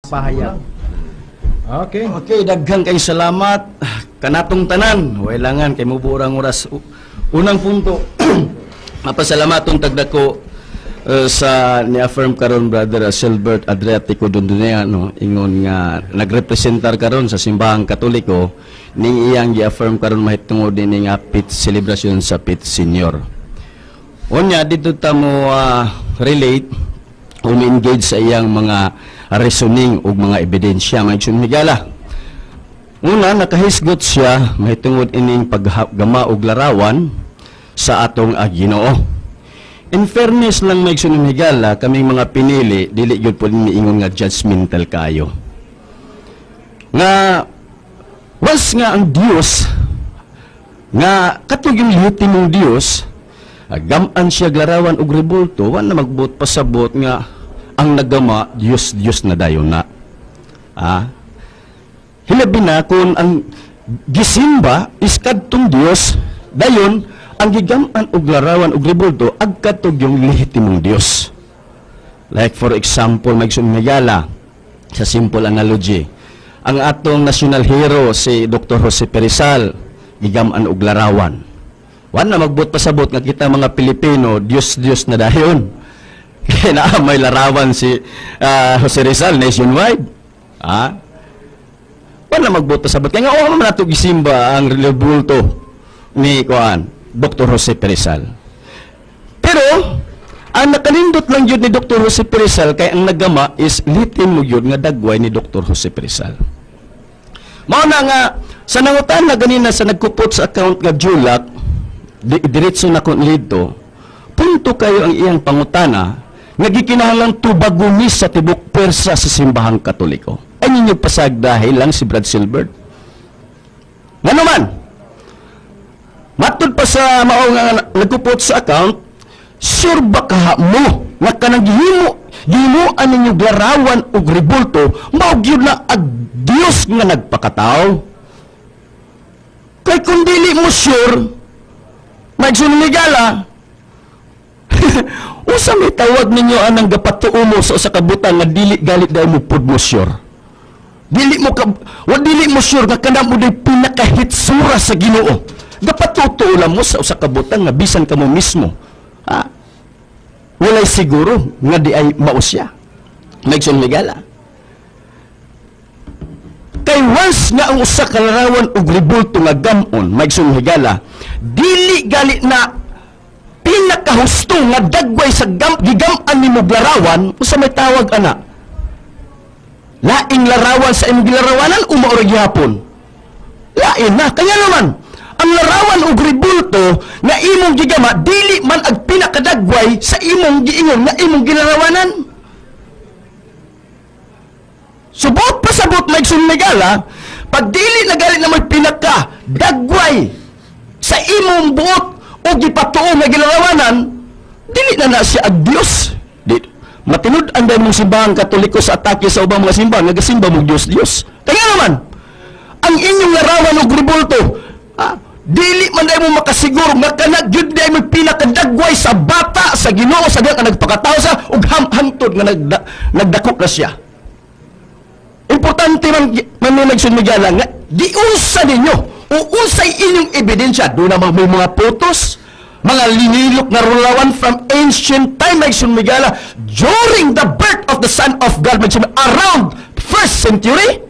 Pahayag. Okay. Okay, daghan kay salamat kanatong tanan. Wailangan kay mubo ang oras. Unang punto, mapasalamaton tagdako sa ni-affirm karon Brother Silbert Adriatico Dondonea, no, ingon nga nagrepresentar karon sa Simbahang Katoliko ning iyang gi-affirm karon mahitungod dinhi nga feast celebration sa Feast Senior. Unya dito ta mo relate o engage sa iyang mga reasoning ug mga ebidensya, mga igsoon higala. Una, nakahisgot siya mahitungod ining paggama og larawan sa atong Ginoo. In fairness lang, mga igsoon higala, kaming mga pinili dili gyud po miingon nga judgmental kayo. Nga once nga ang Dios nga katong yung lehitimong Dios gamaan siya larawan og rebulto, wa na magbuot pasabot nga ang nagama Dios Dios na dayon na. Hilabi na kung ang gisimba is kadtong Dios, dayon ang gigaman og larawan og rebulto ag kadtong yung lehitimong Dios. Like for example, mga igsoon higala, sa simple analogy, ang atong national hero si Dr. Jose P. Rizal gigaman og larawan. Wa na magbuot pasabot nga kita mga Pilipino Dios Dios na dayon. Kaya na may larawan si Jose Rizal nationwide. Wa na magbuot pasabot. Kaya nga o man nato gisimba ang rebulto ni kuan Dr. Jose P. Rizal. Pero ang nakalindot lang yun ni Dr. Jose P. Rizal kay ang nagama is lihitimo yun nga dagway ni Dr. Jose P. Rizal. Mao na nga sa nangutan na ganina sa nagkupot sa account nga Julak, diretso na kon dito, punto kayo ang iyang pangutana nga gikinahanglang tubagunis sa tibok pwersa sa Simbahang Katoliko. Ay ninyo pasag dahil lang si Brad Silbert. Ngano man, matud pa sa mao nga nagkupot sa account, sure ba ka mo nga kanang gihimo gihimuan ninyo larawan og rebulto mao gyud na ag Dios nga nagpakatao? Kay kung dili mo sure, mga igsoon higala, usa may tawag ninyo anang gapatuo mo sa usa ka butang nga dili galit dahil mo pud mo sure? Dili mo ka wa dili mo sure nga kana mo day pinakahitsura sa Ginoo. Gapatuo lang mo sa usa ka butang nga bisan kamo mismo, ha? Walay siguro nga di ay mao siya. Mga igsoon higala. Kay once nga ang usa ka larawan og rebulto nga gamon, mga igsoon higala, dili gali na pinakahusto nga dagway sa gigam-an nimo larawan, usa may tawag ana? Laing larawan sa imong gilarawanan o mao ra gihapon? Lain na. Kaya naman, ang larawan og rebulto nga imong gigama dili man ang pinakadagway sa imong giingon nga imong gilarawanan. Subot pasabot, mga igsoon higala, pag dili na gali na may pinaka dagway sa imong buot o gipatuo nga gilarawanan, dili na na siya ag Dios. Di, matinud-an dahil mong Simbahang Katoliko sa atake sa ubang mga simbahan nga gasimba mong Dios Dios. Kaya naman, ang inyong larawan og rebulto, dili man dahil mo makasiguro nga kana gyud dahil mo pinakadagway sa bata sa Ginoo sa diha nga nagpakatao sa ug hangtod nga nagdako na siya. Importante man man mga igsoon higala nga giunsa ninyo o unsay inyong ebidensya. Doon naman may mga photos, mga linilok na larawan from ancient time, mga igsoon higala, during the birth of the Son of God, mga igsoon, around first century.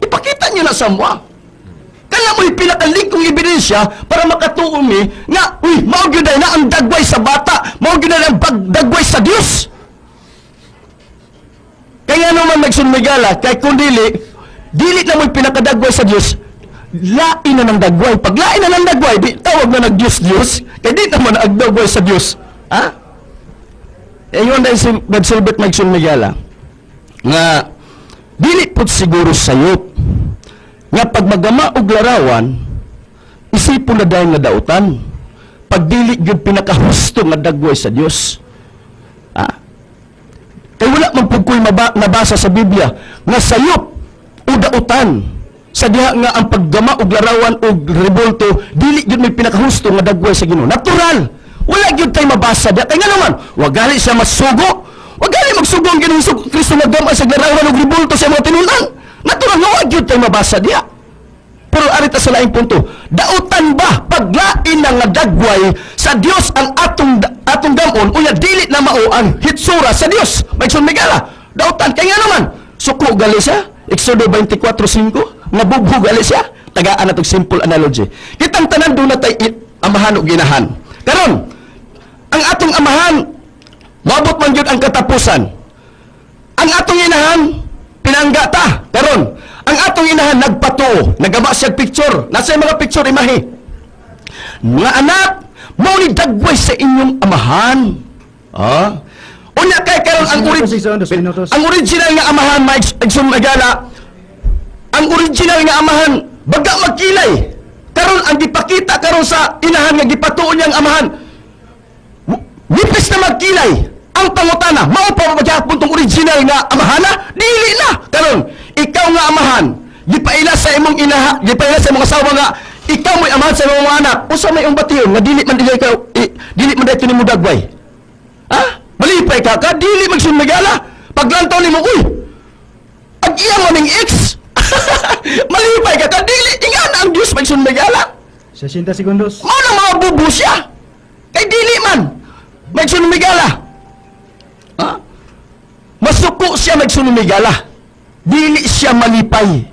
Ipakita niyo na sa mga. Kaya mo'y pinakaligkong ebidensya para makatuo mi nga, uy, mao gyud na ang dagway sa bata, mao gyud na ang dagway sa Dios. Kaya naman, mga igsoon higala, kay kung dili, dili na mo'y pinakadagway sa Dios, lain na ng dagway. Pag lain na ng dagway, di, tawag na ng Diyos Diyos, kay di naman ang dagway sa Diyos. Ha? E yun dahil si Brad Silbert, mga igsoon higala, nga dili po siguro sayop nga pag magama og larawan, isipon na dahil nga dautan pag dili gyud pinakahusto nga dagway sa Dios. Ha? Kay wala man pud ko'y nabasa sa Biblia nga sayop o dautan sa diha nga ang paggama og larawan og rebulto dili gyud may pinakahusto nga dagway sa Ginoo. Natural. Wala gyud tay mabasa diha. Kay nga naman, wa gali siya masugo. Wa gani magsugo ang Ginoong Kristo nga gam-an sa larawan og rebulto sa mga tinunan. Natural nga wa gyud tay mabasa diha. Pero ari ta sa laing punto. Dautan ba paglain na nga dagway sa Dios ang atong atong gamon, unya dili na mao ang hitsura sa Dios? Maigsoon Migala. Dautan kay nga naman suko gali siya. Exodo 24:5 nga bubho gali siya. Tagaan natong simple analogy. Kitang tanan duna tay amahan ug ginahan. Karon, ang atong amahan moabot man gyud ang katapusan. Ang atong inahan pinangga ta. Karon, ang atong inahan nagpatuo, nagama siya picture, nasa mga picture imahe. Mga anak, mao ni dagway sa inyong amahan. Ah. Unya kay karon ang Minutos, ang original nga amahan, Maigsoon Magala, ang original nga amahan baga magkilay. Karon ang gipakita karon sa inahan nga gipatuo niyang amahan, nipis na magkilay. Ang pangutana, mao pa ba tong original nga amahana? Dili na. Karon, ikaw nga amahan, gipaila sa imong inaha, gipaila sa imong asawa nga ikaw mo'y amahan sa imong mga anak. Usa may imong bation nga dili man dili ikaw dili man dayto nimo dagway? Ha? Malipay ka ka dili magsunmigala. Paglantaw nimo, uy, ag iya mo ning ex. Malipay ka ka dili ingana ang Dios, magsunmigala. 60 segundos. Mao na mga bubo siya. Kay dili man magsunmigala. Ha? Masuko siya, magsunmigala. Dili siya malipay.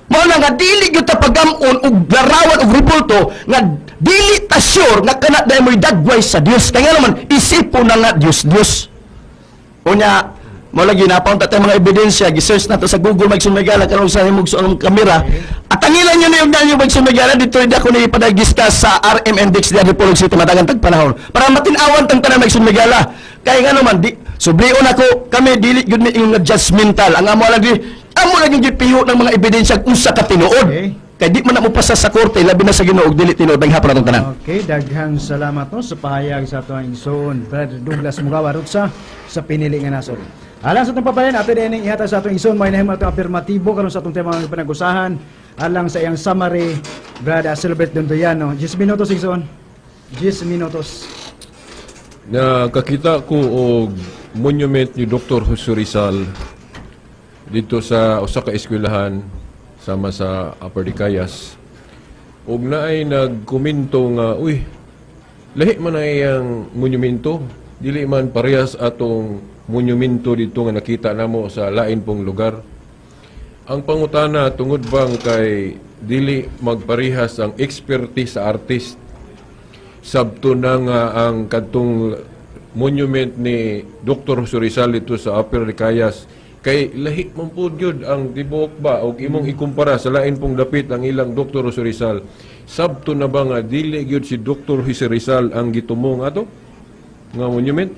Mao na nga dili gyud ta pagam-on og larawan og rebulto nga dili ta sure nga kana dai mo'y dagway sa Dios. Kaya nga naman isipon na nga Dios Dios. Unya mo lagi napaunta tayo mga ebidensya, gi-search nato sa Google, magsunmigala, karon sa himog sa anong kamera. At ang ilan nyo na yung ganyo, magsunmigala, dito hindi ako ni ipadag-discuss sa RM Index di Antipolo City matagang tag panahon. Para matinawan tang tanan, magsunmigala. Kaya nga naman, di, sublion ako, kami dili gyud mi yung judgmental. Ang amo lagi, amo lagi gipiho ng mga ebidensya usa ka tinuod. Okay. Kay di man na mo pasa sa korte, labi na sa Ginoo dili tinuod ang hapon atong tanan. Okay, daghang salamat no sa pahayag sa atong igsoon, Brother Douglas Mugawa Rutsa sa pinili nga nasod. Alang sa atong papayan, ato din ihatag sa atong igsoon, may nahimo atong afirmatibo karon sa atong tema nga panag-usahan alang sa iyang summary, Brother Silbert Dondoyano. 10 minutos, igsoon. 10 minutos. Nakakita ko og monument ni Dr. Jose Rizal dito sa usa ka eskwelahan sama sa Upper Dicayas. Og naay nagkomento nga, "Uy, lahi man ay ang monumento, dili man parehas atong monumento dito nga nakita namo sa lain pong lugar." Ang pangutana, tungod bang kay dili magparehas ang expertise sa artist, sabto na nga ang kadtong monument ni Dr. Jose Rizal dito sa Upper Dicayas kay lahi man pud gyud ang tibuok ba og imong ikumpara sa lain pong dapit ang ilang Dr. Jose Rizal, sabto na ba nga dili gyud si Dr. Jose Rizal ang gitumong ato nga monument?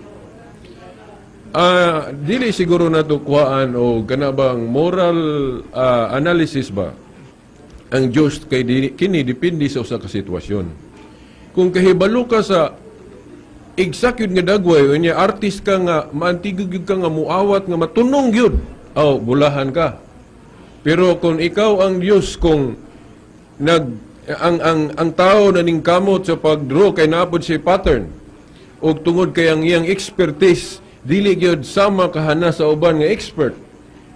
Dili siguro nato kuhaan o kana bang moral analysis ba ang Diyos kay di, kini depende sa usa ka sitwasyon. Kung kahibalo ka sa exact yun nga dagway unya artist ka nga maantigog gyud ka nga muawat nga matunong gyud, aw bulahan ka. Pero kung ikaw ang Diyos, kung nag ang tao na ningkamot sa pag-draw kay naapod siya pattern og tungod kay ang iyang expertise dili gyud sama kahana sa uban nga expert,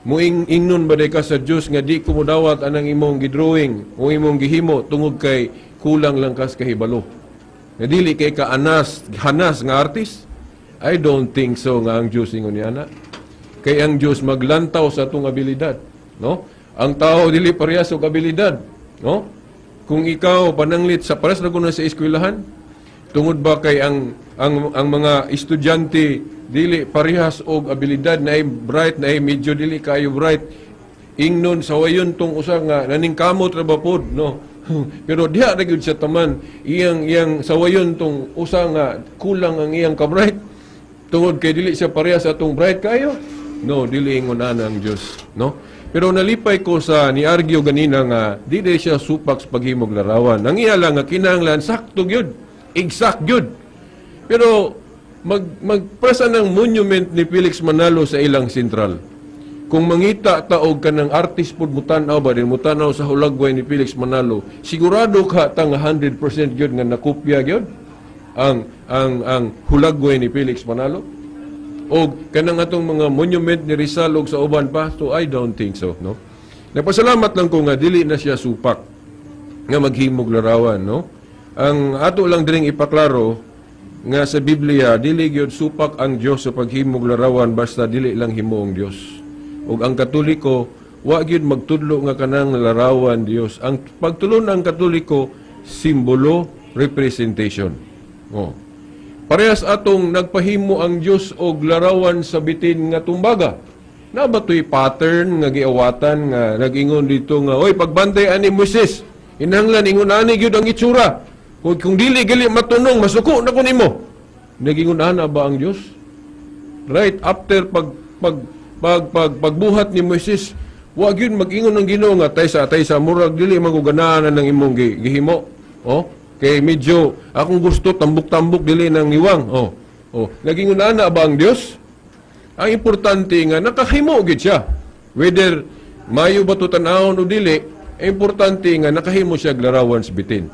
muing ingnon ba day ka sa Dios nga di ko modawat anang imong gidrawing o imong gihimo tungod kay kulang lang kas kahibalo nga dili kay ka anas hanas nga artist? I don't think so nga ang Dios ingon niya na. Kay ang Dios maglantaw sa atong abilidad, no? Ang tao dili parehas og abilidad, no? Kung ikaw pananglit sa pares na kuno sa eskwelahan, tungod ba kay ang mga estudyante dili parehas og abilidad, na ay bright, na ay medyo dili kayo bright, ingnon sa wayon tong usa nga naningkamot ra ba pod, no? Pero diha ra gyud siya taman iyang iyang sawayon tong usa nga kulang ang iyang ka-bright tungod kay dili siya parehas sa atong bright kayo, no? Dili ingon ana ang Dios, no? Pero nalipay ko sa ni-argue ganina nga dili siya supak sa paghimog larawan. Ang iya lang nga kinahanglan sakto gyud, exact gyud. Pero magpresa ng monument ni Felix Manalo sa ilang sentral. Kung mangita ta og kanang artist pud mutan-aw ba din mutan-aw sa hulagway ni Felix Manalo, sigurado ka ta nga 100% gyud nga nakopya gyud ang hulagway ni Felix Manalo. O kanang atong mga monument ni Rizal og sa uban pa. So I don't think so, no? Nagpasalamat lang ko nga dili na siya supak nga maghimog larawan, no? Ang ato lang diring ipaklaro nga sa Biblia dili gyud supak ang Dios sa paghimog larawan, basta dili lang himuong Dios. Ug ang Katoliko wa gyud magtudlo nga kanang larawan Dios. Ang pagtulon ang Katoliko, simbolo, representation. Oh. Parehas atong nagpahimo ang Dios og larawan sa bitin nga tumbaga. Na ba to'y pattern nga giawatan nga nag-ingon dito nga, "Oy, pagbantay ani Moises, inahanglan ingon ani gyud ang itsura. Kung dili gali matunong, masuko na ko nimo"? Nag-ingon ana ba ang Dios? Right after pag pag pag, pag pagbuhat ni Moises, wa gyud mag-ingon ang Ginoo nga taysa taysa, murag dili man ko ganahan ng imong gihimo. Oh, kay medyo akong gusto tambok-tambok, dili nang niwang. Oh, nag-ingon ana ba ang Dios? Ang importante nga nakahimo gid siya. Whether mayo ba to tan-awon o dili, importante nga nakahimo siya og larawan sa bitin.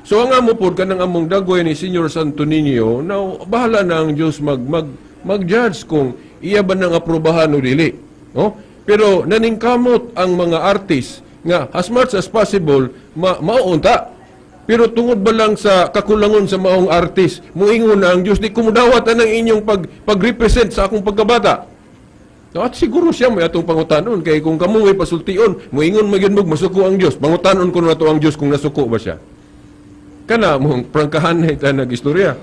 So ang amo pod, kanang among dagway ni Senior Santo Niño, now bahala na ang Dios mag mag mag-judge kung iya ba nang aprobahan o dili. No? Pero naningkamot ang mga artist nga as much as possible maunta. Pero tungod ba lang sa kakulangon sa maong artist, muingon na ang Diyos, "Di ko mudawat ang inyong pag-represent sa akong pagkabata"? No, at siguro siya may atong pangutanon kay kung kamo may pasultion, muingon magyud mo masuko ang Dios. Pangutanon ko na to ang Dios kung nasuko ba siya. Kana mong prangkahan na ita nag-istorya.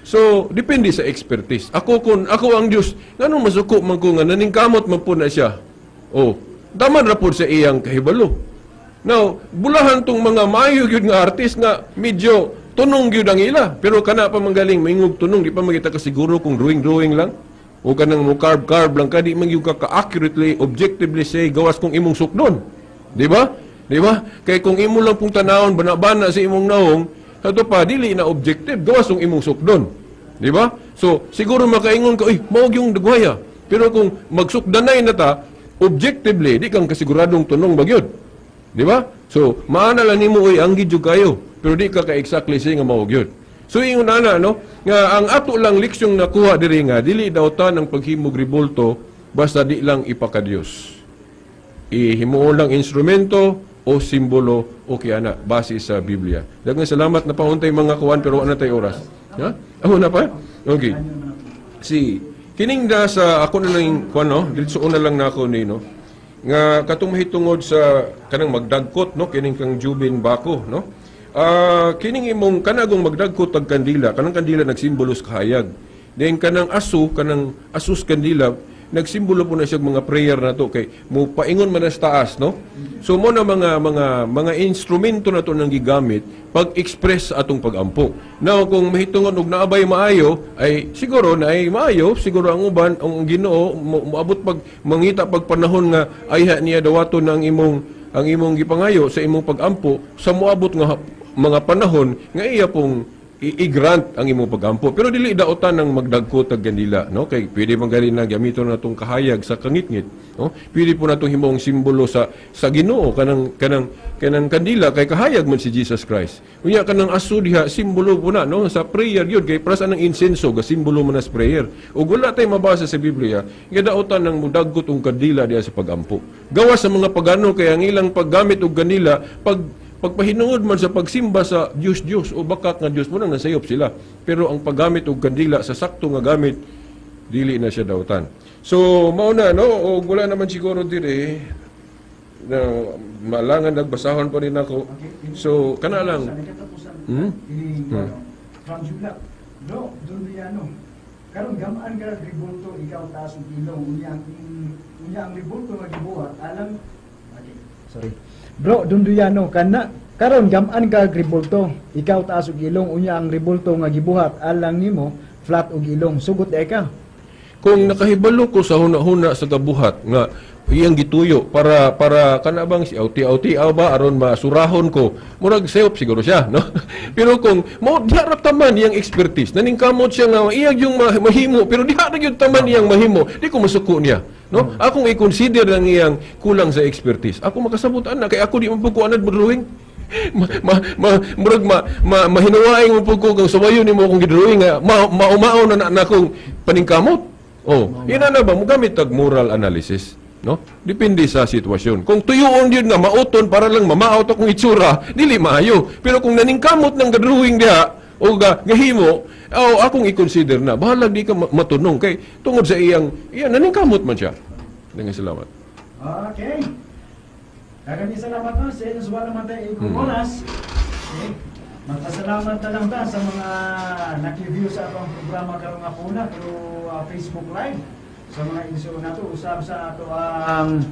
So, depende sa expertise. Ako, kung ako ang Dios, nganong masuko man ko nga naningkamot man po na siya? Oh, daman ra pod sa iyang kahibalo. Now, bulahan tong mga maayo gyud nga artist nga medyo tunong gyud ang ila. Pero kana pa manggaling maingog tunong, di pa magita ka siguro kung drawing-drawing lang o kanang mo carve-carve lang ka, di man gyud ka ka-accurately, objectively say, gawas kung imong sukdon. Di ba? Di ba? Kay kung imo lang pong tanawon, bana-bana sa imong naong, ato pa, dili na objective, gawas kung imong sukdon. Di ba? So, siguro makaingon ka, "Uy, mao yung dagwaya." Pero kung magsukdanay na ta, objectively, di kang kasiguradong tunong bagyod. Di ba? So, maana lang nimo, "Uy, ang gidyo kayo." Pero di ka ka-exactly say nga mao gyud. So, ingon ana, no? Nga ang ato lang leksyong nakuha diri nga, dili daw ta ng paghimog rebulto, basta di lang ipakadiyos. Ihimuon lang instrumento o simbolo o kaya base sa Biblia. Daghang salamat na pahuntay mga kuan, pero wala na tayo oras. Ha? Amo na pa? Okay. Si kining da sa ako na lang kuan, no, diretso na lang nako ni, no, nga katong mahitungod sa kanang magdagkot, no, kining kang Jubin Bako, no, kining imong kanagong magdagkot og kandila, kanang kandila nagsimbolo sa kahayag, then kanang aso, kanang asus kandila, nagsimbolo po na siya og mga prayer na to kay mo paingon man na sa taas, no? So mo na mga instrumento na to nang gigamit pag-express sa atong pagampo. Now, kung mahitungod og naabay maayo, ay siguro na ay maayo siguro ang uban, ang Ginoo moabot pag mangita pag panahon nga ayha niya dawaton ang imong gipangayo sa imong pagampo, sa moabot nga mga panahon nga iya pong i-grant ang imong pagampo. Pero dili daotan ng magdagko tag kandila, no? Kay pwede man gali na gamiton natong kahayag sa kangitngit, no? Pwede po natong himong simbolo sa Ginoo kanang kandila kay kahayag man si Jesus Christ. Unya kanang aso diha, simbolo po na, no, sa prayer yun, kay para sa nang insenso ga simbolo man na sa prayer. Ug wala tay mabasa sa Biblia nga daotan ng mudagkot og kandila diha sa pagampo. Gawas sa mga pagano kay ang ilang paggamit og kandila pagpahinungod man sa pagsimba sa Diyos Diyos o bakak nga Diyos mo nang nasayop sila. Pero ang paggamit og kandila sa sakto nga gamit, dili na siya dautan. So mao na, no, og wala naman siguro dire na malangan, nagbasahon pa rin ako. So kana lang. Sa katapusan, ini from Julak. Bro, Dunduyano. Karon gamaan ka rebulto, ikaw taas og ilong, unya ang rebulto nga gibuhat alang. Okay. Sorry. Bro, Dunduyano, kana karon gamaan ka rebulto, ikaw taas og ilong, unya ang rebulto nga gibuhat alang nimo flat og ilong. Sugot di ka? Kung nakahibalo ko sa huna-huna sa gabuhat nga iyang gituyo para kana bang si auti-auti ba aron masurahon ko, murag sayop siguro siya, no? Pero kung mo diha ra taman iyang expertise, naningkamot siya nga iya yung mahimo, pero diha ra gyud taman iyang mahimo, di ko masuko niya, no? Akong i-consider ang iyang kulang sa expertise. Ako makasabot ana kay ako di man pud ko anad mo drawing. Ma, ma, ma murag ma, mahinuwaing mo pud ko kung suwayon nimo akong gidrawing nga maumao na na akong paningkamot. Oh, ina na ba mo gamit tag moral analysis, no? Depende sa sitwasyon. Kung tuyoon yun nga mauton para lang mamaot akong itsura, dili maayo. Pero kung naningkamot ng gadrawing diha o ga, gahimo, oh, akong i-consider na bahalag di ka matunong kay tungod sa iyang iya naningkamot man siya. Daghang salamat. Okay. Daghang salamat, no, sa inyo wala man tayo ikong oras. Okay. Magpasalamat na lang ta sa mga naki-view sa atong programa karong hapuna through Facebook Live. Sa mga igsoon nato usab sa ato ang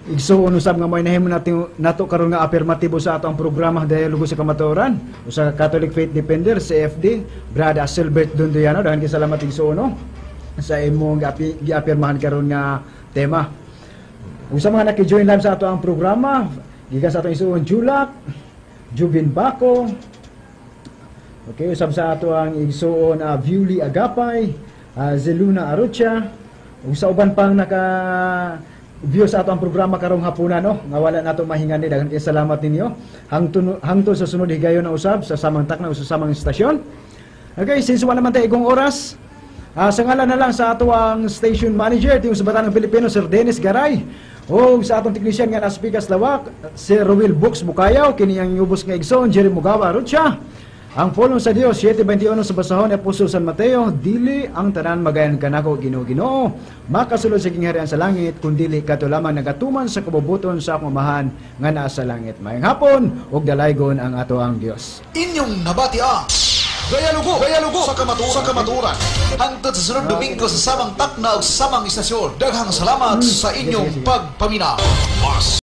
igsoon usab nga may nahimo natin nato karon nga apirmatibo sa ato ang programa Dialogo sa Kamatuoran, usa ka Catholic Faith Defender, CFD, Brad Silbert Dondoyano. Daghan kay salamat, igsoon, no, sa imong giapirmahan karon nga tema. Ug sa mga naki-join live sa ato ang programa, gikan sa atong isuon Julak, Jubin Bako, okay, usab sa ato ang igsuon Viuli Agapay, Zeluna Arocha, ug sa uban pang naka view sa ato ang programa karong hapuna, no, nga wala nato mahingani, daghan kay salamat ninyo. Hangtod sa sunod higayon na usab sa samang takna o sa samang istasyon. Okay, since wala man tayo igong oras, sa ngalan na lang sa ato ang station manager, Team sa Batanang Pilipino, Sir Dennis Garay, o sa atong technician nga nasa Pikas Lawak, Sir Ruel Books Bukayaw, kini ang yubos nga igsoon, Jerry Mugawa Rocha. Ang pulong sa Dios, 7:21 sa basahon ni Apostol San Mateo, "Dili ang tanan magaingon kanako, 'Ginoo, Ginoo,' makasulod sa gingharian sa langit, kundili kadto lamang nagatuman sa kabubuton sa akong Amahan nga naa sa langit." Maayong hapon ug dalaygon ang ato ang Dios. Inyong nabati ang Dialogo, Dialogo sa Kamatuoran. Hangtod sa sunod Domingo sa samang takna ug samang istasyon. Daghang salamat sa inyong Sige, sige. pagpaminaw. Mas